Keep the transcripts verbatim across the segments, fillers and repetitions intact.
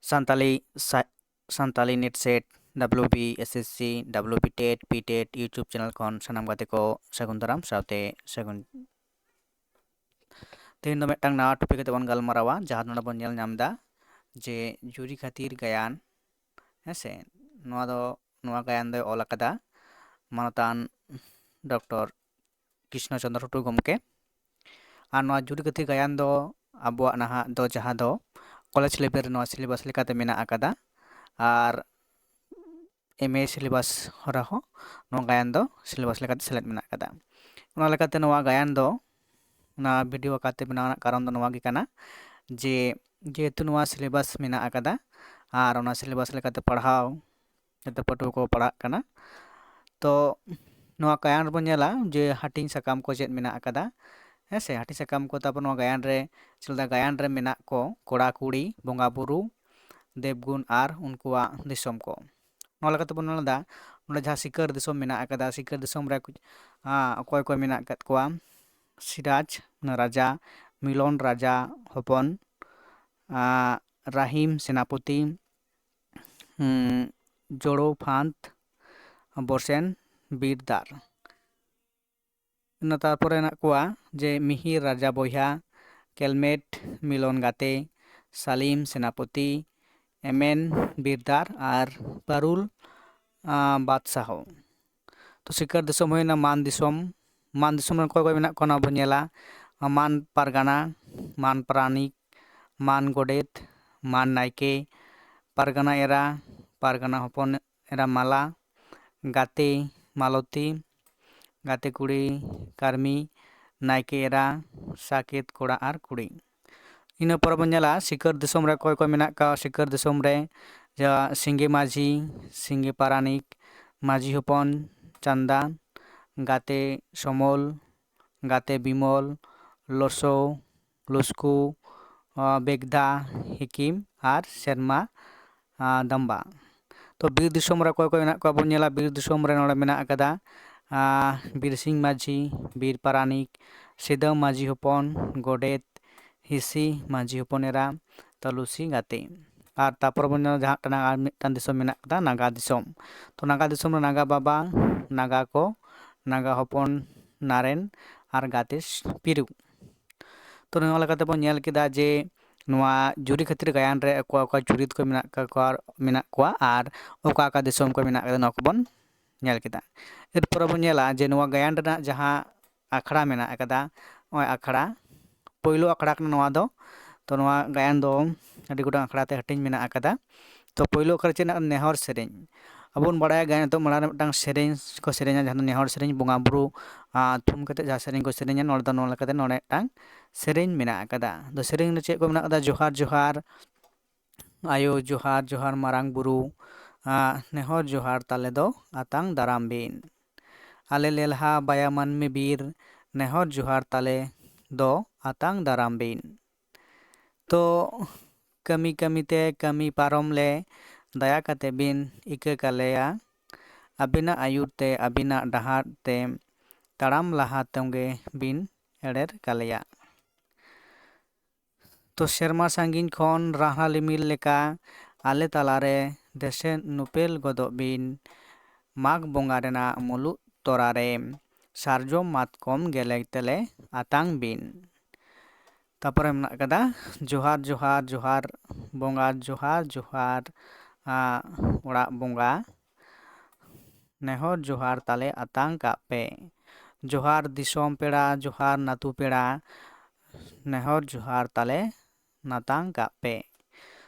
ᱥᱟᱱᱛᱟᱞᱤ ᱥᱟ- Santali NET SET, WB SSC, WB TET, PTET YouTube channel ᱠᱷᱚᱱ ᱥᱟᱱᱟᱢ ᱜᱟᱛᱮ ᱠᱚ ᱥᱟᱹᱜᱩᱱ ᱫᱟᱨᱟᱢ ᱥᱟᱶᱛᱮ ᱥᱟᱹᱜᱩᱱ᱾ ᱛᱮᱦᱮᱧ ᱫᱚ ᱢᱤᱫᱴᱟᱝ ᱱᱟᱣᱟ topic ᱠᱟᱛᱮ ᱵᱚᱱ ᱜᱟᱞᱢᱟᱨᱟᱣᱟ, ᱡᱟᱦᱟᱸ ᱫᱚ ᱱᱚᱰᱮ ᱵᱚᱱ ᱧᱮᱞ ᱧᱟᱢ ᱮᱫᱟ ᱡᱮ ᱡᱩᱨᱤ ᱠᱷᱟᱹᱛᱤᱨ ᱜᱟᱭᱟᱱ, ᱦᱮᱸ ᱥᱮ? ᱱᱚᱣᱟ ᱫᱚ, ᱱᱚᱣᱟ ᱜᱟᱭᱟᱱ ᱫᱚᱭ ᱚᱞ ᱟᱠᱟᱫᱟ ᱢᱟᱱᱚᱛᱟᱱ ᱰᱚᱠᱴᱚᱨ ᱠᱨᱤᱥᱱᱚ ᱪᱚᱸᱫᱽᱨᱚ ᱴᱩᱰᱩ ᱜᱚᱢᱠᱮ᱾ ᱟᱨ ᱱᱚᱣᱟ ᱡᱩᱨᱤ ᱠᱷᱟᱹᱛᱤᱨ ᱜᱟᱭᱟᱱ ᱫᱚ ᱟᱵᱚᱣᱟᱜ ᱱᱟᱦᱟᱜ ᱫᱚ, ᱡᱟᱦᱟᱸ ᱫᱚ ᱠᱚᱞᱮᱡᱽ level ᱨᱮ ᱱᱚᱣᱟ syllabus ᱞᱮᱠᱟᱛᱮ ᱢᱮᱱᱟᱜ ᱟᱠᱟᱫᱟ᱾ ᱟᱨ MA syllabus ᱨᱮᱦᱚᱸ ᱱᱚᱣᱟ ᱜᱟᱭᱟᱱ ᱫᱚ syllabus ᱞᱮᱠᱟᱛᱮ ᱥᱮᱞᱮᱫ ᱢᱮᱱᱟᱜ ᱟᱠᱟᱫᱟ᱾ ᱚᱱᱟ ᱞᱮᱠᱟᱛᱮ ᱱᱚᱣᱟ ᱜᱟᱭᱟᱱ ᱫᱚ, ᱚᱱᱟ video ᱟᱠᱟᱨ ᱛᱮ ᱵᱮᱱᱟᱣ ᱨᱮᱱᱟᱜ ᱠᱟᱨᱚᱱ ᱫᱚ ᱱᱚᱣᱟ ᱜᱮ ᱠᱟᱱᱟ ᱡᱮ, ᱡᱮᱦᱮᱛᱩ ᱱᱚᱣᱟ syllabus ᱢᱮᱱᱟᱜ ᱟᱠᱟᱫᱟ ᱟᱨ ᱚᱱᱟ syllabus ᱞᱮᱠᱟᱛᱮ ᱯᱟᱲᱦᱟᱣ ᱡᱚᱛᱚ ᱯᱟᱹᱴᱷᱩᱣᱟᱹ ᱠᱚ ᱯᱟᱲᱦᱟᱜ ᱠᱟᱱᱟ, ᱛᱚ ᱱᱚᱣᱟ ᱜᱟᱭᱟᱱ ᱨᱮᱵᱚᱱ ᱧᱮᱞᱟ ᱡᱮ ᱦᱟᱹᱴᱤᱧ ᱥᱟᱠᱟᱢ ᱠᱚ ᱪᱮᱫ ᱢᱮᱱᱟᱜ ᱟᱠᱟᱫᱟ, ᱦᱮᱸ ᱥᱮ? ᱦᱟᱹᱴᱤᱧ ᱥᱟᱠᱟᱢ ᱠᱚ, ᱛᱟᱨᱯᱚᱨ ᱱᱚᱣᱟ ᱜᱟᱭᱟᱱ ᱨᱮ ᱪᱮᱫ ᱞᱮᱠᱟ ᱜᱟᱭᱟᱱ ᱨᱮ ᱢᱮᱱᱟᱜ ᱠᱚ ᱠᱚᱲᱟ ᱠᱩᱲᱤ, ᱵᱚᱸᱜᱟ ᱵᱩᱨᱩ, ᱫᱮᱵᱽᱜᱩᱱ ᱟᱨ ᱩᱱᱠᱩᱣᱟᱜ ᱫᱤᱥᱚᱢ ᱠᱚ᱾ ᱱᱚᱣᱟ ᱞᱮᱠᱟᱛᱮ ᱵᱚᱱ ᱧᱮᱞ ᱮᱫᱟ, ᱱᱚᱰᱮ ᱡᱟᱦᱟᱸ ᱥᱤᱠᱟᱹᱨ ᱫᱤᱥᱚᱢ ᱢᱮᱱᱟᱜ ᱟᱠᱟᱫᱟ, ᱥᱤᱠᱟᱹᱨ ᱫᱤᱥᱚᱢ ᱨᱮ ᱠᱩ-, ᱟᱸ, ᱚᱠᱚᱭ ᱠᱚ ᱢᱮᱱᱟᱜ ᱟᱠᱟᱫ ᱠᱚᱣᱟ? ᱥᱤᱨᱟᱡᱽ ᱨᱟᱡᱟ, ᱢᱤᱞᱚᱱ ᱨᱟᱡᱟ ᱦᱚᱯᱚᱱ, ᱟᱸ, ᱨᱟᱦᱤᱢ ᱥᱮᱱᱟᱯᱚᱛᱤ, ᱦᱩᱸ, ᱡᱳᱲᱳ ᱯᱷᱟᱸᱫᱽ, ᱵᱚᱥᱮᱱ ᱵᱤᱨᱫᱟᱨ᱾ ᱤᱱᱟᱹ ᱛᱟᱨᱯᱚᱨᱮ ᱦᱮᱱᱟᱜ ᱠᱚᱣᱟ ᱡᱮ ᱢᱤᱦᱤᱨ ᱨᱟᱡᱟ ᱵᱚᱭᱦᱟ, ᱠᱮᱞᱢᱮᱴ ᱢᱤᱞᱚᱱ ᱜᱟᱛᱮ, ᱥᱟᱞᱤᱢ ᱥᱮᱱᱟᱯᱚᱛᱤ, ᱮᱢᱮᱱ ᱵᱤᱨᱫᱟᱨ ᱟᱨ ᱯᱟᱨᱩᱞ, ᱟᱸ, ᱵᱟᱫᱥᱟᱦᱚ᱾ ᱛᱚ ᱥᱤᱠᱟᱹᱨ ᱫᱤᱥᱚᱢ ᱦᱩᱭᱱᱟ ᱢᱟᱱ ᱫᱤᱥᱚᱢ᱾ ᱢᱟᱱ ᱫᱤᱥᱚᱢ ᱨᱮ ᱚᱠᱚᱭ ᱚᱠᱚᱭ ᱢᱮᱱᱟᱜ ᱠᱚᱣᱟ, ᱚᱱᱟ ᱵᱚᱱ ᱧᱮᱞᱟ᱾ ᱢᱟᱱ ᱯᱟᱨᱜᱟᱱᱟ, ᱢᱟᱱ ᱯᱟᱨᱟᱱᱤᱠ, ᱢᱟᱱ ᱜᱚᱰᱮᱛ, ᱢᱟᱱ ᱱᱟᱭᱠᱮ, ᱯᱟᱨᱜᱟᱱᱟ ᱮᱨᱟ, ᱯᱟᱨᱜᱟᱱᱟ ᱦᱚᱯᱚᱱ ᱮᱨᱟ ᱢᱟᱞᱟ, ᱜᱟᱛᱮ ᱢᱟᱞᱚᱛᱤ, ᱜᱟᱛᱮ ᱠᱩᱲᱤ ᱠᱟᱨᱢᱤ, ᱱᱟᱭᱠᱮ ᱮᱨᱟ, ᱥᱟᱠᱮᱛ ᱠᱚᱲᱟ ᱟᱨ ᱠᱩᱲᱤ᱾ ᱤᱱᱟᱹ ᱯᱚᱨᱮ ᱵᱚᱱ ᱧᱮᱞᱟ ᱥᱤᱠᱟᱹᱨ ᱫᱤᱥᱚᱢ ᱨᱮ ᱚᱠᱚᱭ ᱚᱠᱚᱭ ᱢᱮᱱᱟᱜ ᱠᱚᱣᱟ᱾ ᱥᱤᱠᱟᱹᱨ ᱫᱤᱥᱚᱢ ᱨᱮ ᱡᱟ ᱥᱤᱸᱜᱮ ᱢᱟᱹᱡᱷᱤ, ᱥᱤᱸᱜᱮ ᱯᱟᱨᱟᱱᱤᱠ, ᱢᱟᱹᱡᱷᱤ ᱦᱚᱯᱚᱱ, ᱪᱟᱸᱫᱟ, ᱜᱟᱛᱮ ᱥᱚᱢᱚᱞ, ᱜᱟᱛᱮ ᱵᱤᱢᱚᱞ, ᱞᱚᱥᱚ, ᱞᱩᱥᱠᱩ, ᱟᱸ, ᱵᱮᱜᱽᱫᱟ, ᱦᱤᱠᱤᱢ ᱟᱨ ᱥᱮᱨᱢᱟ, ᱟᱸ, ᱫᱟᱢᱵᱟ᱾ ᱛᱚ ᱵᱤᱨ ᱫᱤᱥᱚᱢ ᱨᱮ ᱚᱠᱚᱭ ᱚᱠᱚᱭ ᱢᱮᱱᱟᱜ ᱠᱚᱣᱟ ᱵᱚᱱ ᱧᱮᱞᱟ᱾ ᱵᱤᱨ ᱫᱤᱥᱚᱢ ᱨᱮ ᱱᱚᱰᱮ ᱢᱮᱱᱟᱜ ᱟᱠᱟᱫᱟ, ᱟᱸ, ᱵᱤᱨ ᱥᱤᱝ ᱢᱟᱹᱡᱷᱤ, ᱵᱤᱨ ᱯᱟᱨᱟᱱᱤᱠ, ᱥᱤᱫᱟᱹᱢ ᱢᱟᱹᱡᱷᱤ ᱦᱚᱯᱚᱱ, ᱜᱚᱰᱮᱛ, ᱦᱤᱥᱤ ᱢᱟᱹᱡᱷᱤ ᱦᱚᱯᱚᱱ ᱮᱨᱟ, ᱛᱟᱞᱩᱥᱤ ᱜᱟᱛᱮ᱾ ᱟᱨ ᱛᱟᱨᱯᱚᱨ ᱵᱚᱱ ᱧᱮᱞᱟ ᱡᱟᱦᱟᱸ ᱴᱟᱜ ᱟᱨ ᱢᱤᱫᱴᱟᱝ ᱫᱤᱥᱚᱢ ᱢᱮᱱᱟᱜ ᱠᱟᱫᱟ, ᱱᱟᱜᱟ ᱫᱤᱥᱚᱢ᱾ ᱛᱚ ᱱᱟᱜᱟ ᱫᱤᱥᱚᱢ ᱨᱮ ᱱᱟᱜᱟ ᱵᱟᱵᱟ, ᱱᱟᱜᱟ ᱠᱚ, ᱱᱟᱜᱟ ᱦᱚᱯᱚᱱ ᱱᱟᱨᱮᱱ ᱟᱨ ᱜᱟᱛᱮ ᱯᱤᱨᱩ᱾ ᱛᱚ ᱱᱚᱣᱟ ᱞᱮᱠᱟᱛᱮ ᱵᱚᱱ ᱧᱮᱞ ᱠᱮᱫᱟ ᱡᱮ ᱱᱚᱣᱟ ᱡᱩᱨᱤ ᱠᱷᱟᱹᱛᱤᱨ ᱜᱟᱭᱟᱱ ᱨᱮ ᱚᱠᱟ ᱚᱠᱟ ᱪᱩᱨᱤᱛ ᱠᱚ ᱢᱮᱱᱟᱜ ᱠᱟᱜ ᱠᱚᱣᱟ, ᱢᱮᱱᱟᱜ ᱠᱚᱣᱟ ᱟᱨ ᱚᱠᱟ ᱚᱠᱟ ᱫᱤᱥᱚᱢ ᱠᱚ ᱢᱮᱱᱟᱜ ᱠᱟᱫᱟ, ᱱᱚᱣᱟ ᱠᱚᱵᱚᱱ ᱧᱮᱞ ᱠᱮᱫᱟ᱾ ᱮᱨᱯᱚᱨᱮ ᱵᱚᱱ ᱧᱮᱞᱟ ᱡᱮ ᱱᱚᱣᱟ ᱜᱟᱭᱟᱱ ᱨᱮᱱᱟᱜ ᱡᱟᱦᱟᱸ ᱟᱠᱷᱲᱟ ᱢᱮᱱᱟᱜ ᱟᱠᱟᱫᱟ, ᱱᱚᱜᱼᱚᱭ ᱟᱠᱷᱲᱟ, ᱯᱳᱭᱞᱳ ᱟᱠᱷᱲᱟ ᱠᱟᱱᱟ ᱱᱚᱣᱟ ᱫᱚ᱾ ᱛᱚ ᱱᱚᱣᱟ ᱜᱟᱭᱟᱱ ᱫᱚ ᱟᱹᱰᱤ ᱜᱚᱴᱟᱝ ᱟᱠᱷᱲᱟ ᱛᱮ ᱦᱟᱹᱴᱤᱧ ᱢᱮᱱᱟᱜ ᱟᱠᱟᱫᱟ᱾ ᱛᱚ ᱯᱳᱭᱞᱳ ᱟᱠᱷᱲᱟ ᱪᱮᱫ ᱢᱮᱱᱟᱜᱼᱟ? ᱱᱮᱦᱚᱨ ᱥᱮᱨᱮᱧ᱾ ᱟᱵᱚ ᱵᱚᱱ ᱵᱟᱲᱟᱭᱟ ᱜᱟᱭᱟᱱ ᱮᱛᱚᱦᱚᱵ ᱢᱟᱲᱟᱝ ᱨᱮ ᱢᱤᱫᱴᱟᱝ ᱥᱮᱨᱮᱧ ᱠᱚ ᱥᱮᱨᱮᱧᱟ, ᱡᱟᱦᱟᱸ ᱫᱚ ᱱᱮᱦᱚᱨ ᱥᱮᱨᱮᱧ, ᱵᱚᱸᱜᱟ ᱵᱩᱨᱩ ᱟᱸ, ᱛᱷᱩᱢ ᱠᱟᱛᱮ ᱡᱟᱦᱟᱸ ᱥᱮᱨᱮᱧ ᱠᱚ ᱥᱮᱨᱮᱧᱟ, ᱱᱚᱰᱮ ᱫᱚ ᱱᱚᱣᱟ ᱞᱮᱠᱟᱛᱮ ᱱᱚᱰᱮ ᱢᱤᱫᱴᱟᱝ ᱥᱮᱨᱮᱧ ᱢᱮᱱᱟᱜ ᱟᱠᱟᱫᱟ᱾ ᱫᱚ ᱥᱮᱨᱮᱧ ᱨᱮ ᱪᱮᱫ ᱠᱚ ᱢᱮᱱᱟᱜ ᱟᱠᱟᱫᱟ? ᱡᱚᱦᱟᱨ ᱡᱚᱦᱟᱨ ᱟᱭᱳ, ᱡᱚᱦᱟᱨ ᱡᱚᱦᱟᱨ ᱢᱟᱨᱟᱝ ᱵᱩᱨᱩ, ᱟᱸ, ᱱᱮᱦᱚᱨ ᱡᱚᱦᱟᱨ ᱛᱟᱞᱮ ᱫᱚ ᱟᱛᱟᱝ ᱫᱟᱨᱟᱢ ᱵᱤᱱ᱾ ᱟᱞᱮ ᱞᱮᱞᱦᱟ ᱵᱟᱭᱟ ᱢᱟᱹᱱᱢᱤ ᱵᱤᱨ, ᱱᱮᱦᱚᱨ ᱡᱚᱦᱟᱨ ᱛᱟᱞᱮ ᱫᱚ ᱟᱛᱟᱝ ᱫᱟᱨᱟᱢ ᱵᱤᱱ᱾ ᱛᱚ ᱠᱟᱹᱢᱤ ᱠᱟᱹᱢᱤ ᱛᱮ ᱠᱟᱹᱢᱤ ᱯᱟᱨᱚᱢ ᱞᱮ ᱫᱟᱭᱟ ᱠᱟᱛᱮ ᱵᱤᱱ ᱤᱠᱟᱹ ᱠᱟᱞᱮᱭᱟ᱾ ᱟᱹᱵᱤᱱᱟᱜ ᱟᱹᱭᱩᱨ ᱛᱮ ᱟᱹᱵᱤᱱᱟᱜ ᱰᱟᱦᱟᱨ ᱛᱮ ᱛᱟᱲᱟᱢ ᱞᱟᱦᱟ ᱛᱚᱸᱜᱮ ᱵᱤᱱ ᱮᱲᱮᱨ ᱠᱟᱞᱮᱭᱟ᱾ ᱛᱚ ᱥᱮᱨᱢᱟ ᱥᱟᱺᱜᱤᱧ ᱠᱷᱚᱱ ᱨᱟᱦᱞᱟ ᱨᱤᱢᱤᱞ ᱞᱮᱠᱟ ᱟᱞᱮ ᱛᱟᱞᱟᱨᱮ ᱫᱮᱥᱮ ᱱᱩᱯᱮᱞ ᱜᱚᱫᱚᱜ ᱵᱤᱱ᱾ ᱢᱟᱜᱽ ᱵᱚᱸᱜᱟ ᱨᱮᱱᱟᱜ ᱢᱩᱞᱩᱜ ᱛᱚᱨᱟ ᱨᱮ ᱥᱟᱨᱡᱚᱢ ᱢᱟᱛᱠᱚᱢ ᱜᱮᱞᱮ ᱛᱮᱞᱮ ᱟᱛᱟᱝ ᱵᱤᱱ᱾ ᱛᱟᱯᱚᱨᱮ ᱢᱮᱱᱟᱜ ᱠᱟᱫᱟ ᱡᱚᱦᱟᱨ ᱡᱚᱦᱟᱨ ᱡᱚᱦᱟᱨ ᱵᱚᱸᱜᱟ, ᱡᱚᱦᱟᱨ ᱡᱚᱦᱟᱨ, ᱟᱸ, ᱚᱲᱟᱜ ᱵᱚᱸᱜᱟ, ᱱᱮᱦᱚᱨ ᱡᱚᱦᱟᱨ ᱛᱟᱞᱮ ᱟᱛᱟᱝ ᱠᱟᱜ ᱯᱮ᱾ ᱡᱚᱦᱟᱨ ᱫᱤᱥᱚᱢ ᱯᱮᱲᱟ, ᱡᱚᱦᱟᱨ ᱱᱟᱛᱩ ᱯᱮᱲᱟ, ᱱᱮᱦᱚᱨ ᱡᱚᱦᱟᱨ ᱛᱟᱞᱮ ᱱᱟᱛᱟᱝ ᱠᱟᱜ ᱯᱮ᱾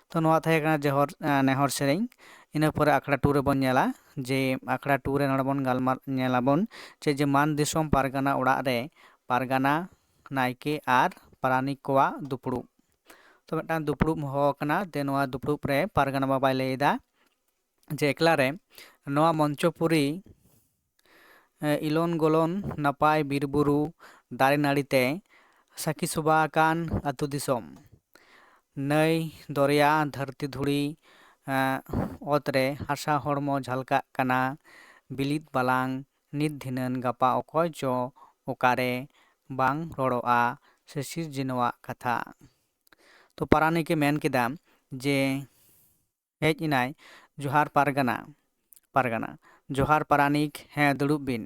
ᱛᱚ ᱱᱚᱣᱟ ᱛᱟᱦᱮᱸ ᱠᱟᱱᱟ ᱡᱚᱦᱚᱨ, ᱮᱸ, ᱱᱮᱦᱚᱨ ᱥᱮᱨᱮᱧ᱾ ᱤᱱᱟᱹ ᱯᱚᱨᱮ ᱟᱠᱷᱲᱟ ᱴᱩ ᱨᱮᱵᱚᱱ ᱧᱮᱞᱟ ᱡᱮ ᱟᱠᱷᱲᱟ ᱴᱩ ᱨᱮ ᱱᱚᱰᱮ ᱵᱚᱱ ᱜᱟᱞᱢᱟᱨ-, ᱧᱮᱞᱟᱵᱚᱱ ᱪᱮᱫ ᱡᱮ ᱢᱟᱱ ᱫᱤᱥᱚᱢ ᱯᱟᱨᱜᱟᱱᱟ ᱚᱲᱟᱜ ᱨᱮ ᱯᱟᱨᱜᱟᱱᱟ, ᱱᱟᱭᱠᱮ ᱟᱨ ᱯᱟᱨᱟᱱᱤᱠ ᱠᱚᱣᱟᱜ ᱫᱩᱯᱲᱩᱵ᱾ ᱛᱚ ᱢᱤᱫᱴᱟᱝ ᱫᱩᱯᱲᱩᱵ ᱦᱚᱦᱚ ᱟᱠᱟᱱᱟ, ᱛᱮ ᱱᱚᱣᱟ ᱫᱩᱯᱲᱩᱵ ᱨᱮ ᱯᱟᱨᱜᱟᱱᱟ ᱵᱟᱵᱟᱭ ᱞᱟᱹᱭ ᱮᱫᱟ ᱡᱮ ᱮᱠᱞᱟ ᱨᱮ ᱱᱚᱣᱟ ᱢᱚᱧᱪᱚᱯᱩᱨᱤ, ᱮ, ᱤᱞᱚᱱ ᱜᱚᱞᱚᱱ ᱱᱟᱯᱟᱭ ᱵᱤᱨ ᱵᱩᱨᱩ ᱫᱟᱨᱮ ᱱᱟᱹᱲᱤ ᱛᱮ ᱥᱟᱹᱠᱷᱤ ᱥᱚᱵᱷᱟ ᱟᱠᱟᱱ ᱟᱹᱛᱩ ᱫᱤᱥᱚᱢ᱾ ᱱᱟᱹᱭ, ᱫᱚᱨᱭᱟ, ᱫᱷᱟᱹᱨᱛᱤ ᱫᱷᱩᱲᱤ, ᱮ, ᱚᱛ ᱨᱮ ᱦᱟᱥᱟ ᱦᱚᱲᱢᱚ ᱡᱷᱟᱞᱠᱟᱜ ᱠᱟᱱᱟ᱾ ᱵᱤᱞᱤᱫ ᱵᱟᱞᱟᱝ ᱱᱤᱛ ᱫᱷᱤᱱᱟᱹᱱ ᱜᱟᱯᱟ ᱚᱠᱚᱭ ᱪᱚ ᱚᱠᱟᱨᱮ ᱵᱟᱝ ᱨᱚᱲᱚᱜᱼᱟ ᱥᱤᱥᱤᱨ ᱡᱤᱱᱣᱟᱜ ᱠᱟᱛᱷᱟ᱾ ᱛᱚ ᱯᱟᱨᱟᱱᱤᱠᱮ ᱢᱮᱱ ᱠᱮᱫᱟ ᱡᱮ ᱦᱮᱡ ᱮᱱᱟᱭ, ᱡᱚᱦᱟᱨ ᱯᱟᱨᱜᱟᱱᱟ, ᱯᱟᱨᱜᱟᱱᱟ, ᱡᱚᱦᱟᱨ ᱯᱟᱨᱟᱱᱤᱠ, ᱦᱮᱸ ᱫᱩᱲᱩᱵ ᱵᱤᱱ᱾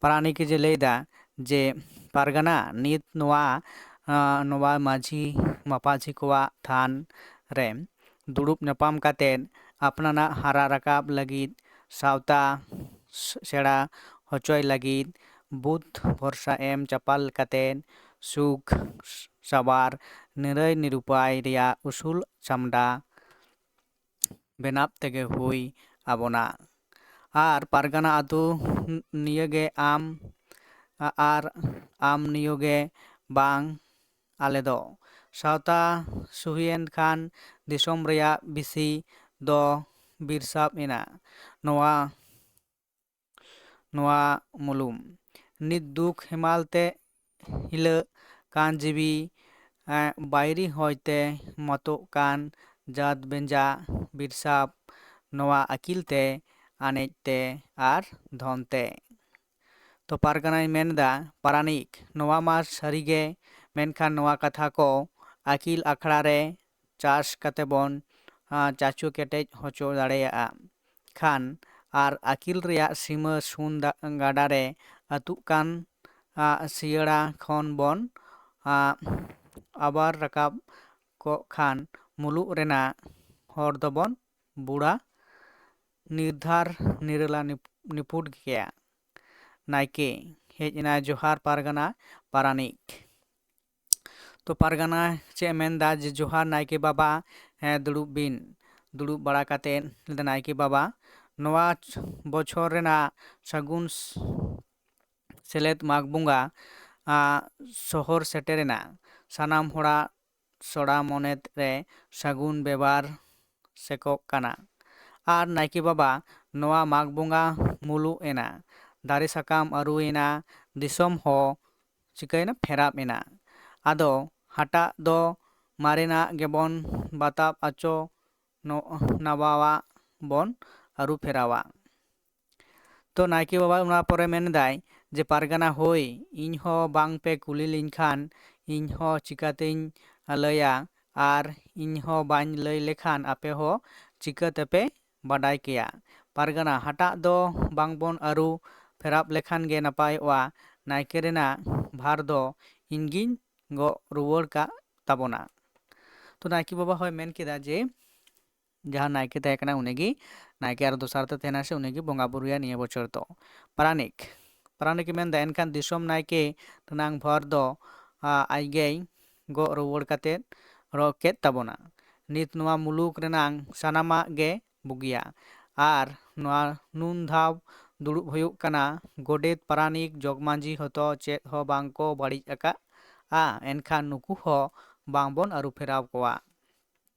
ᱯᱟᱨᱟᱱᱤᱠ ᱡᱮ ᱞᱟᱹᱭᱫᱟ ᱡᱮ ᱯᱟᱨᱜᱟᱱᱟ, ᱱᱤᱛ ᱱᱚᱣᱟ, ᱟᱸ, ᱱᱚᱣᱟ ᱢᱟᱹᱡᱷᱤ ᱢᱟᱯᱟᱡᱷᱤ ᱠᱚᱣᱟᱜ ᱛᱷᱟᱱ ᱨᱮ ᱫᱩᱲᱩᱵ ᱧᱟᱯᱟᱢ ᱠᱟᱛᱮᱫ ᱟᱯᱱᱟᱨᱟᱜ ᱦᱟᱨᱟ ᱨᱟᱠᱟᱵ ᱞᱟᱹᱜᱤᱫ ᱥᱟᱶᱛᱟ ᱥ-, ᱥᱮᱬᱟ ᱦᱚᱪᱚᱭ ᱞᱟᱹᱜᱤᱫ ᱵᱩᱫᱷ ᱵᱷᱚᱨᱥᱟ ᱮᱢ ᱪᱟᱯᱟᱞ ᱠᱟᱛᱮᱫ ᱥᱩᱠ ᱥᱟᱶᱟᱨ ᱱᱤᱨᱟᱹᱭ ᱱᱤᱨᱩᱯᱟᱭ ᱨᱮᱭᱟᱜ ᱩᱥᱩᱞ ᱪᱟᱢᱰᱟ ᱵᱮᱱᱟᱣ ᱛᱮᱜᱮ ᱦᱩᱭ ᱟᱵᱚᱱᱟ᱾ ᱟᱨ ᱯᱟᱨᱜᱟᱱᱟ ᱟᱹᱛᱩ ᱱᱤᱭᱟᱹᱜᱮ ᱟᱢ, ᱟᱨ ᱟᱢ ᱱᱤᱭᱟᱹᱜᱮ ᱵᱟᱝ ᱟᱞᱮ ᱫᱚ᱾ ᱥᱟᱶᱛᱟ ᱥᱩᱦᱤᱭᱮᱱ ᱠᱷᱟᱱ ᱫᱤᱥᱚᱢ ᱨᱮᱭᱟᱜ ᱵᱤᱥᱤ ᱫᱚ ᱵᱤᱨᱥᱟᱵ ᱮᱱᱟ᱾ ᱱᱚᱣᱟ ᱱᱚᱣᱟ ᱢᱩᱞᱩᱢ᱾ ᱱᱤᱛ ᱫᱩᱠ ᱦᱮᱢᱟᱞ ᱛᱮ ᱦᱤᱞᱟᱹᱜ ᱠᱟᱱ ᱡᱤᱣᱤ, ᱮᱸ, ᱵᱟᱭᱨᱤ ᱦᱚᱭ ᱛᱮ ᱢᱟᱛᱚᱜ ᱠᱟᱱ ᱡᱟᱹᱛ ᱵᱮᱸᱡᱟ ᱵᱤᱨᱥᱟᱵ ᱱᱚᱣᱟ ᱟᱹᱠᱤᱞ ᱛᱮ ᱟᱱᱮᱡ ᱛᱮ ᱟᱨ ᱫᱷᱚᱱ ᱛᱮ᱾ ᱛᱚ ᱯᱟᱨᱜᱟᱱᱟᱭ ᱢᱮᱱᱫᱟ, ᱯᱟᱨᱟᱱᱤᱠ, ᱱᱚᱣᱟ ᱢᱟ ᱥᱟᱹᱨᱤᱜᱮ, ᱢᱮᱱᱠᱷᱟᱱ ᱱᱚᱣᱟ ᱠᱟᱛᱷᱟ ᱠᱚ ᱟᱹᱠᱤᱞ ᱟᱠᱷᱲᱟ ᱨᱮ ᱪᱟᱥ ᱠᱟᱛᱮ ᱵᱚᱱ, ᱟᱸ, ᱪᱟᱪᱳ ᱠᱮᱴᱮᱡ ᱦᱚᱪᱚ ᱫᱟᱲᱮᱭᱟᱜᱼᱟ ᱠᱷᱟᱱ, ᱟᱨ ᱟᱹᱠᱤᱞ ᱨᱮᱭᱟᱜ ᱥᱤᱢᱟᱹ ᱥᱩᱱ ᱫᱟ-, ᱜᱟᱰᱟ ᱨᱮ ᱟᱹᱛᱩᱜ ᱠᱟᱱ, ᱟᱸ, ᱥᱤᱭᱟᱹᱲᱟ ᱠᱷᱚᱱ ᱵᱚᱱ, ᱟᱸ, ᱟᱵᱟᱨ ᱨᱟᱠᱟᱵ ᱠᱚᱜ ᱠᱷᱟᱱ, ᱢᱩᱞᱩᱜ ᱨᱮᱱᱟᱜ ᱦᱚᱨ ᱫᱚᱵᱚᱱ ᱵᱩᱲᱟ ᱱᱤᱨᱫᱷᱟᱨ ᱱᱤᱨᱟᱹᱞᱟ ᱱᱤᱯ-, ᱱᱤᱯᱩᱴ ᱜᱮᱭᱟ᱾ ᱱᱟᱭᱠᱮ ᱦᱮᱡ ᱮᱱᱟᱭ, ᱡᱚᱦᱟᱨ ᱯᱟᱨᱜᱟᱱᱟ ᱯᱟᱨᱟᱱᱤᱠ᱾ ᱛᱚ ᱯᱟᱨᱜᱟᱱᱟ ᱪᱮᱫ ᱮ ᱢᱮᱱᱫᱟ ᱡᱮ, ᱡᱚᱦᱟᱨ ᱱᱟᱭᱠᱮ ᱵᱟᱵᱟ, ᱦᱮᱸ ᱫᱩᱲᱩᱵ ᱵᱤᱱ᱾ ᱫᱩᱲᱩᱵ ᱵᱟᱲᱟ ᱠᱟᱛᱮᱫ ᱞᱟᱹᱭᱫᱟ, ᱱᱟᱭᱠᱮ ᱵᱟᱵᱟ, ᱱᱚᱣᱟ ᱵᱚᱪᱷᱚᱨ ᱨᱮᱱᱟᱜ ᱥᱟᱹᱜᱩᱱ ᱥ-, ᱥᱮᱞᱮᱫ ᱢᱟᱜᱽ ᱵᱚᱸᱜᱟ, ᱟ, ᱥᱚᱦᱚᱨ ᱥᱮᱴᱮᱨᱮᱱᱟ᱾ ᱥᱟᱱᱟᱢ ᱦᱚᱲᱟᱜ ᱥᱚᱲᱟ ᱢᱚᱱᱮ ᱨᱮ ᱥᱟᱹᱜᱩᱱ ᱵᱮᱵᱟᱨ ᱥᱮᱠᱚᱜ ᱠᱟᱱᱟ᱾ ᱟᱨ ᱱᱟᱭᱠᱮ ᱵᱟᱵᱟ, ᱱᱚᱣᱟ ᱢᱟᱜᱽ ᱵᱚᱸᱜᱟ ᱢᱩᱞᱩᱜ ᱮᱱᱟ, ᱫᱟᱨᱮ ᱥᱟᱠᱟᱢ ᱟᱹᱨᱩᱭᱮᱱᱟ, ᱫᱤᱥᱚᱢ ᱦᱚᱸ ᱪᱤᱠᱟᱹᱭᱮᱱᱟ, ᱯᱷᱮᱨᱟᱵ ᱮᱱᱟ᱾ ᱟᱫᱚ ᱦᱟᱴᱟᱜ ᱫᱚ ᱢᱟᱨᱮᱱᱟᱜ ᱜᱮᱵᱚᱱ ᱵᱟᱛᱟᱵ ᱟᱪᱚ, ᱱᱚ-, ᱱᱟᱣᱟᱣᱟᱜ ᱵᱚᱱ ᱟᱹᱨᱩ ᱯᱷᱮᱨᱟᱣᱟ᱾ ᱛᱚ ᱱᱟᱭᱠᱮ ᱵᱟᱵᱟ ᱚᱱᱟ ᱯᱚᱨᱮ ᱢᱮᱱᱫᱟᱭ ᱡᱮ, ᱯᱟᱨᱜᱟᱱᱟ ᱦᱳᱭ, ᱤᱧ ᱦᱚᱸ ᱵᱟᱝ ᱯᱮ ᱠᱩᱞᱤ ᱞᱤᱧ ᱠᱷᱟᱱ ᱤᱧ ᱦᱚᱸ ᱪᱤᱠᱟᱹᱛᱤᱧ ᱞᱟᱹᱭᱟ, ᱟᱨ ᱤᱧ ᱦᱚᱸ ᱵᱟᱹᱧ ᱞᱟᱹᱭ ᱞᱮᱠᱷᱟᱱ ᱟᱯᱮ ᱦᱚᱸ ᱪᱤᱠᱟᱹ ᱛᱮᱯᱮ ᱵᱟᱰᱟᱭ ᱠᱮᱭᱟ? ᱯᱟᱨᱜᱟᱱᱟ, ᱦᱟᱴᱟᱜ ᱫᱚ ᱵᱟᱝᱵᱚᱱ ᱟᱹᱨᱩ ᱯᱷᱮᱨᱟᱵ ᱞᱮᱠᱷᱟᱱ ᱜᱮ ᱱᱟᱯᱟᱭᱚᱜᱼᱟ᱾ ᱱᱟᱭᱠᱮ ᱨᱮᱱᱟᱜ ᱵᱷᱟᱨ ᱫᱚ ᱤᱧᱜᱤᱧ ᱜᱚᱜ ᱨᱩᱣᱟᱹᱲ ᱠᱟᱜ ᱛᱟᱵᱚᱱᱟ᱾ ᱛᱚ ᱱᱟᱭᱠᱮ ᱵᱟᱵᱟ ᱦᱚᱸᱭ ᱢᱮᱱ ᱠᱮᱫᱟ ᱡᱮ ᱡᱟᱦᱟᱸ ᱱᱟᱭᱠᱮ ᱛᱟᱦᱮᱸ ᱠᱟᱱᱟ ᱩᱱᱤᱜᱮ ᱱᱟᱭᱠᱮ ᱟᱨ ᱫᱚᱥᱟᱨ ᱛᱮ ᱛᱟᱦᱮᱱᱟ ᱥᱮ ᱩᱱᱤᱜᱮ ᱵᱚᱸᱜᱟ ᱵᱩᱨᱩᱭᱟ ᱱᱤᱭᱟᱹ ᱵᱚᱪᱷᱚᱨ ᱫᱚ᱾ ᱯᱟᱨᱟᱱᱤᱠ, ᱯᱟᱨᱟᱱᱤᱠᱮ ᱢᱮᱱᱫᱟ, ᱮᱱᱠᱷᱟᱱ ᱫᱤᱥᱚᱢ ᱱᱟᱭᱠᱮ ᱨᱮᱱᱟᱝ ᱵᱷᱟᱨ ᱫᱚ ᱟ, ᱟᱡᱜᱮᱭ ᱜᱚᱜ ᱨᱩᱣᱟᱹᱲ ᱠᱟᱛᱮ ᱨᱚᱜ ᱠᱮᱫ ᱛᱟᱵᱚᱱᱟ᱾ ᱱᱤᱛ ᱱᱚᱣᱟ ᱢᱩᱞᱩᱠ ᱨᱮᱱᱟᱝ ᱥᱟᱱᱟᱢᱟᱜ ᱜᱮ ᱵᱩᱜᱤᱭᱟ᱾ ᱟᱨ ᱱᱚᱣᱟ ᱱᱩᱱ ᱫᱷᱟᱣ ᱫᱩᱲᱩᱵ ᱦᱩᱭᱩᱜ ᱠᱟᱱᱟ, ᱜᱚᱰᱮᱛ, ᱯᱟᱨᱟᱱᱤᱠ, ᱡᱚᱜᱽᱢᱟᱹᱡᱷᱤ ᱦᱚᱛᱚ ᱪᱮᱫ ᱦᱚᱸ ᱵᱟᱝ ᱠᱚ ᱵᱟᱹᱲᱤᱡ ᱟᱠᱟᱫᱼᱟ, ᱮᱱᱠᱷᱟᱱ ᱱᱩᱠᱩ ᱦᱚᱸ ᱵᱟᱝ ᱵᱚᱱ ᱟᱹᱨᱩ ᱯᱷᱮᱨᱟᱣ ᱠᱚᱣᱟ᱾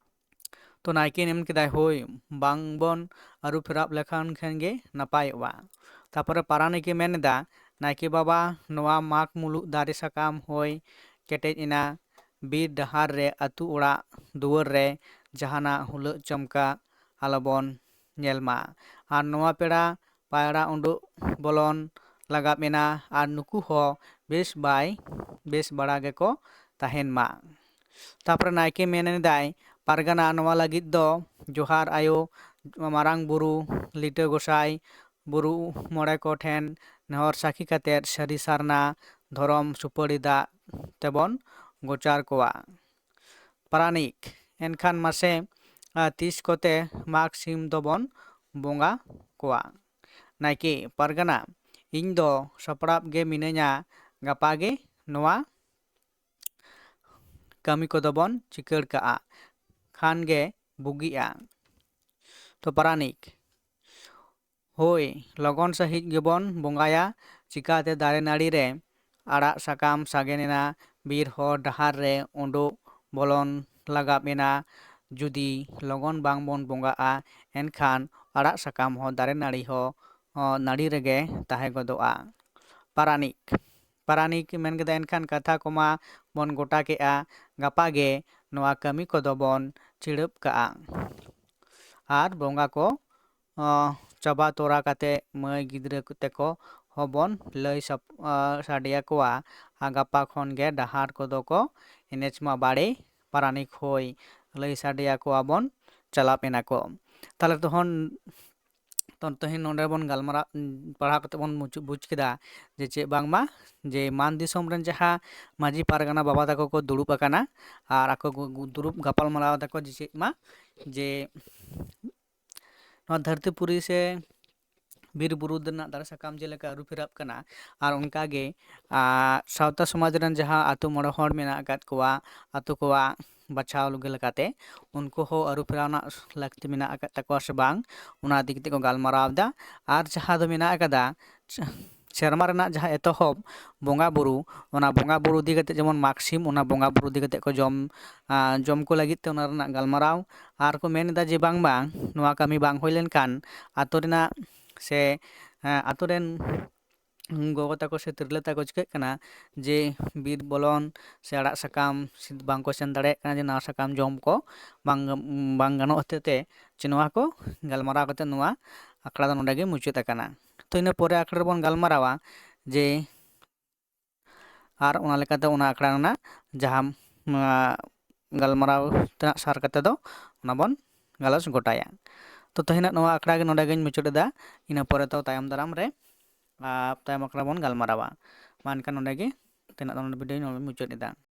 ᱛᱚ ᱱᱟᱭᱠᱮ ᱢᱮᱱ ᱠᱮᱫᱟᱭ, ᱦᱳᱭ, ᱵᱟᱝ ᱵᱚᱱ ᱟᱹᱨᱩ ᱯᱷᱮᱨᱟᱣ ᱞᱮᱠᱷᱟᱱ ᱠᱷᱟᱱ ᱜᱮ ᱱᱟᱯᱟᱭᱚᱜᱼᱟ᱾ ᱛᱟᱯᱚᱨᱮ ᱯᱟᱨᱟᱱᱤᱠᱮ ᱢᱮᱱ ᱮᱫᱟ, ᱱᱟᱭᱠᱮ ᱵᱟᱵᱟ, ᱱᱚᱣᱟ ᱢᱟᱜᱽ ᱢᱩᱞᱩᱜ ᱫᱟᱨᱮ ᱥᱟᱠᱟᱢ ᱦᱚᱭ ᱠᱮᱴᱮᱡ ᱮᱱᱟ, ᱵᱤᱨ ᱰᱟᱦᱟᱨ ᱨᱮ, ᱟᱹᱛᱩ ᱚᱲᱟᱜ ᱫᱩᱣᱟᱹᱨ ᱨᱮ ᱡᱟᱦᱟᱱᱟᱜ ᱦᱩᱞᱟᱹᱜ ᱪᱚᱢᱠᱟ ᱟᱞᱚᱵᱚᱱ ᱧᱮᱞ ᱢᱟ᱾ ᱟᱨ ᱱᱚᱣᱟ ᱯᱮᱲᱟ ᱯᱟᱭᱲᱟ ᱩᱰᱩᱜ ᱵᱚᱞᱚᱱ ᱞᱟᱜᱟᱵ ᱮᱱᱟ, ᱟᱨ ᱱᱩᱠᱩ ᱦᱚᱸ ᱵᱮᱥ ᱵᱟᱭ ᱵᱮᱥ ᱵᱟᱲᱟ ᱜᱮᱠᱚ ᱛᱟᱦᱮᱱ ᱢᱟ᱾ ᱛᱟᱯᱚᱨᱮ ᱱᱟᱭᱠᱮ ᱢᱮᱱ ᱮᱫᱟᱭ, ᱯᱟᱨᱜᱟᱱᱟ, ᱱᱚᱣᱟ ᱞᱟᱹᱜᱤᱫ ᱫᱚ ᱡᱚᱦᱟᱨ ᱟᱭᱳ, ᱢᱟᱨᱟᱝ ᱵᱩᱨᱩ, ᱞᱤᱴᱟᱹ ᱜᱚᱸᱥᱟᱭ, ᱵᱩᱨᱩ ᱢᱚᱬᱮ ᱠᱚ ᱴᱷᱮᱱ ᱱᱮᱦᱚᱨ ᱥᱟᱹᱠᱷᱤ ᱠᱟᱛᱮᱫ ᱥᱟᱹᱨᱤ ᱥᱟᱨᱱᱟ ᱫᱷᱚᱨᱚᱢ ᱥᱩᱯᱟᱹᱲᱤ ᱫᱟᱜ ᱛᱮᱵᱚᱱ ᱜᱚᱪᱟᱨ ᱠᱚᱣᱟ᱾ ᱯᱟᱨᱟᱱᱤᱠ, ᱮᱱᱠᱷᱟᱱ ᱢᱟᱥᱮ, ᱟ, ᱛᱤᱥ ᱠᱚᱛᱮ ᱢᱟᱜᱽ ᱥᱤᱢ ᱫᱚᱵᱚᱱ ᱵᱚᱸᱜᱟ ᱠᱚᱣᱟ? ᱱᱟᱭᱠᱮ, ᱯᱟᱨᱜᱟᱱᱟ, ᱤᱧ ᱫᱚ ᱥᱟᱯᱲᱟᱣ ᱜᱮ ᱢᱤᱱᱟᱹᱧᱟ, ᱜᱟᱯᱟ ᱜᱮ ᱱᱚᱣᱟ ᱠᱟᱹᱢᱤ ᱠᱚᱫᱚ ᱵᱚᱱ ᱪᱤᱠᱟᱹᱲ ᱠᱟᱜᱼᱟ, ᱠᱷᱟᱱ ᱜᱮ ᱵᱩᱜᱤᱜᱼᱟ᱾ ᱛᱚ ᱯᱟᱨᱟᱱᱤᱠ, ᱦᱳᱭ, ᱞᱚᱜᱚᱱ ᱥᱟᱺᱦᱤᱡ ᱜᱮᱵᱚᱱ ᱵᱚᱸᱜᱟᱭᱟ᱾ ᱪᱤᱠᱟᱹᱛᱮ ᱫᱟᱨᱮ ᱱᱟᱹᱲᱤ ᱨᱮ ᱟᱲᱟᱜ ᱥᱟᱠᱟᱢ ᱥᱟᱜᱮᱱ ᱮᱱᱟ, ᱵᱤᱨ ᱦᱚᱨ ᱰᱟᱦᱟᱨ ᱨᱮ ᱩᱰᱩᱠ ᱵᱚᱞᱚᱱ ᱞᱟᱜᱟᱵ ᱮᱱᱟ᱾ ᱡᱩᱫᱤ ᱞᱚᱜᱚᱱ ᱵᱟᱝ ᱵᱚᱱ ᱵᱚᱸᱜᱟᱜᱼᱟ, ᱮᱱᱠᱷᱟᱱ ᱟᱲᱟᱜ ᱥᱟᱠᱟᱢ ᱦᱚᱸ ᱫᱟᱨᱮ ᱱᱟᱹᱲᱤ ᱦᱚᱸ, ᱦᱚᱸ ᱱᱟᱹᱲᱤ ᱨᱮᱜᱮ ᱛᱟᱦᱮᱸ ᱜᱚᱫᱚᱜᱼᱟ᱾ ᱯᱟᱨᱟᱱᱤᱠ, ᱯᱟᱨᱟᱱᱤᱠ ᱢᱮᱱ ᱠᱮᱫᱟ, ᱮᱱᱠᱷᱟᱱ ᱠᱟᱛᱷᱟ ᱠᱚᱢᱟ ᱵᱚᱱ ᱜᱚᱴᱟ ᱠᱮᱜᱼᱟ, ᱜᱟᱯᱟ ᱜᱮ ᱱᱚᱣᱟ ᱠᱟᱹᱢᱤ ᱠᱚᱫᱚ ᱵᱚᱱ ᱪᱤᱲᱟᱹᱵ ᱠᱟᱜᱼᱟ᱾ ᱟᱨ ᱵᱚᱸᱜᱟ ᱠᱚ, ᱚ, ᱪᱟᱵᱟ ᱛᱚᱨᱟ ᱠᱟᱛᱮ ᱢᱟᱹᱭ ᱜᱤᱫᱽᱨᱟᱹ ᱛᱮᱠᱚ ᱦᱚᱸᱵᱚᱱ ᱞᱟᱹᱭ ᱥᱟᱯ-, ᱚ, ᱥᱟᱰᱮ ᱟᱠᱚᱣᱟ᱾ ᱟᱨ ᱜᱟᱯᱟ ᱠᱷᱚᱱ ᱜᱮ ᱰᱟᱦᱟᱨ ᱠᱚᱫᱚ ᱠᱚ ᱮᱱᱮᱡ ᱢᱟ ᱵᱟᱲᱮ ᱯᱟᱨᱟᱱᱤᱠ ᱦᱳᱭ, ᱞᱟᱹᱭ ᱥᱟᱰᱮ ᱟᱠᱚᱣᱟ ᱵᱚᱱ᱾ ᱪᱟᱞᱟᱣ ᱮᱱᱟ ᱠᱚ᱾ ᱛᱟᱦᱚᱞᱮ ᱛᱚᱠᱷᱚᱱ ᱛᱚ ᱛᱮᱦᱮᱧ ᱱᱚᱰᱮ ᱵᱚᱱ ᱜᱟᱞᱢᱟᱨᱟᱣ, ᱯᱟᱲᱦᱟᱣ ᱠᱟᱛᱮ ᱵᱚᱱ ᱢᱩᱪᱟᱹᱫ, ᱵᱩᱡᱽ ᱠᱮᱫᱟ ᱡᱮ ᱪᱮᱫ ᱵᱟᱝᱢᱟ ᱡᱮ ᱢᱟᱱ ᱫᱤᱥᱚᱢ ᱨᱮᱱ ᱡᱟᱦᱟᱸ ᱢᱟᱹᱡᱷᱤ ᱯᱟᱨᱜᱟᱱᱟ ᱵᱟᱵᱟ ᱛᱟᱠᱚ ᱠᱚ ᱫᱩᱲᱩᱵ ᱟᱠᱟᱱᱟ ᱟᱨ ᱟᱠᱚ ᱠᱚ ᱫᱩᱲᱩᱵ ᱜᱟᱯᱟᱞ ᱢᱟᱨᱟᱣ ᱫᱟᱠᱚ ᱡᱮ ᱪᱮᱫ ᱢᱟ ᱡᱮ ᱱᱚᱣᱟ ᱫᱷᱟᱹᱨᱛᱤ ᱯᱩᱨᱤ ᱥᱮ ᱵᱤᱨ ᱵᱩᱨᱩ ᱨᱮᱱᱟᱜ ᱫᱟᱨᱮ ᱥᱟᱠᱟᱢ ᱡᱮᱞᱮᱠᱟ ᱟᱹᱨᱩ ᱯᱷᱮᱨᱟᱜ ᱠᱟᱱᱟ, ᱟᱨ ᱚᱱᱠᱟᱜᱮ ᱟᱨ ᱥᱟᱶᱛᱟ ᱥᱚᱢᱟᱡᱽ ᱨᱮᱱ ᱡᱟᱦᱟᱸ ᱟᱹᱛᱩ ᱢᱚᱬᱮ ᱦᱚᱲ ᱢᱮᱱᱟᱜ ᱟᱠᱟᱫ ᱠᱚᱣᱟ, ᱟᱹᱛᱩ ᱠᱚᱣᱟᱜ ᱵᱟᱪᱷᱟᱣ ᱞᱟᱹᱜᱤᱫ ᱞᱮᱠᱟᱛᱮ ᱩᱱᱠᱩ ᱦᱚᱸ ᱟᱹᱨᱩ ᱯᱷᱮᱨᱟᱣ ᱨᱮᱱᱟᱜ ᱞᱟᱹᱠᱛᱤ ᱢᱮᱱᱟᱜ ᱟᱠᱟᱫ ᱛᱟᱠᱚᱣᱟ ᱥᱮ ᱵᱟᱝ, ᱚᱱᱟ ᱤᱫᱤ ᱠᱟᱛᱮ ᱠᱚ ᱜᱟᱞᱢᱟᱨᱟᱣ ᱮᱫᱟ᱾ ᱟᱨ ᱡᱟᱦᱟᱸ ᱫᱚ ᱢᱮᱱᱟᱜ ᱟᱠᱟᱫᱟ ᱥᱮᱨᱢᱟ ᱨᱮᱱᱟᱜ ᱡᱟᱦᱟᱸ ᱮᱛᱚᱦᱚᱵ ᱵᱚᱸᱜᱟ ᱵᱩᱨᱩ, ᱚᱱᱟ ᱵᱚᱸᱜᱟ ᱵᱩᱨᱩ ᱤᱫᱤ ᱠᱟᱛᱮ, ᱡᱮᱢᱚᱱ ᱢᱟᱜᱽ ᱥᱤᱢ, ᱚᱱᱟ ᱵᱚᱸᱜᱟ ᱵᱩᱨᱩ ᱤᱫᱤ ᱠᱟᱛᱮ ᱠᱚ ᱡᱚᱢ, ᱟᱨ ᱡᱚᱢ ᱠᱚ ᱞᱟᱹᱜᱤᱫ ᱛᱮ ᱚᱱᱟ ᱨᱮᱱᱟᱜ ᱜᱟᱞᱢᱟᱨᱟᱣ᱾ ᱟᱨ ᱠᱚ ᱢᱮᱱ ᱮᱫᱟ ᱡᱮ ᱵᱟᱝᱢᱟ ᱱᱚᱣᱟ ᱠᱟᱹᱢᱤ ᱵᱟᱝ ᱦᱩᱭ ᱞᱮᱱᱠᱷᱟᱱ ᱟᱛᱳ ᱨᱮᱱᱟᱜ ᱥᱮ ᱟᱛᱳ ᱨᱮᱱ ᱜᱚᱜᱚ ᱛᱟᱠᱚ ᱥᱮ ᱛᱤᱨᱞᱟᱹ ᱛᱟᱠᱚ ᱪᱤᱠᱟᱹᱜ ᱠᱟᱱᱟ ᱡᱮ ᱵᱤᱨ ᱵᱚᱞᱚᱱ ᱥᱮ ᱟᱲᱟᱜ ᱥᱟᱠᱟᱢ ᱥᱤᱫ ᱵᱟᱝᱠᱚ ᱥᱮᱱ ᱫᱟᱲᱮᱭᱟᱜ ᱠᱟᱱᱟ, ᱡᱮ ᱱᱟᱣᱟ ᱥᱟᱠᱟᱢ ᱡᱚᱢ ᱠᱚ ᱵᱟᱝ, ᱵᱟᱝ ᱜᱟᱱᱚᱜ ᱦᱚᱛᱮᱡ ᱛᱮ ᱡᱮ ᱱᱚᱣᱟ ᱠᱚ ᱜᱟᱞᱢᱟᱨᱟᱣ ᱠᱟᱛᱮ ᱱᱚᱣᱟ ᱟᱠᱷᱲᱟ ᱫᱚ ᱱᱚᱰᱮ ᱜᱮ ᱢᱩᱪᱟᱹᱫ ᱟᱠᱟᱱᱟ᱾ ᱛᱚ ᱤᱱᱟᱹ ᱯᱚᱨᱮ ᱟᱠᱷᱲᱟ ᱨᱮᱵᱚᱱ ᱜᱟᱞᱢᱟᱨᱟᱣᱟ ᱡᱮ ᱟᱨ ᱚᱱᱟ ᱞᱮᱠᱟᱛᱮ ᱚᱱᱟ ᱟᱠᱷᱲᱟ ᱨᱮᱱᱟᱜ ᱡᱟᱦᱟᱸ ᱜᱟᱞᱢᱟᱨᱟᱣ ᱛᱮᱱᱟᱜ ᱥᱟᱨ ᱠᱟᱛᱮ ᱫᱚ ᱚᱱᱟ ᱵᱚᱱ ᱜᱟᱞᱚᱪ ᱜᱚᱴᱟᱭᱟ᱾ ᱛᱚ ᱛᱮᱦᱮᱧᱟᱜ ᱱᱚᱣᱟ ᱟᱠᱷᱲᱟ ᱜᱮ ᱱᱚᱰᱮ ᱜᱤᱧ ᱢᱩᱪᱟᱹᱫ ᱮᱫᱟ᱾ ᱤᱱᱟᱹ ᱯᱚᱨᱮ ᱫᱚ ᱛᱟᱭᱚᱢ ᱫᱟᱨᱟᱢ ᱨᱮ ᱟᱨ ᱛᱟᱭᱚᱢ ᱟᱠᱷᱲᱟ ᱵᱚᱱ ᱜᱟᱞᱢᱟᱨᱟᱣᱟ᱾ ᱢᱟ ᱮᱱᱠᱷᱟᱱ ᱱᱚᱰᱮ ᱜᱮ ᱛᱮᱦᱮᱧᱟᱜ ᱫᱚ ᱱᱚᱰᱮ ᱵᱷᱤᱰᱤᱭᱳᱧ ᱢᱩᱪᱟᱹᱫ ᱮᱫᱟ᱾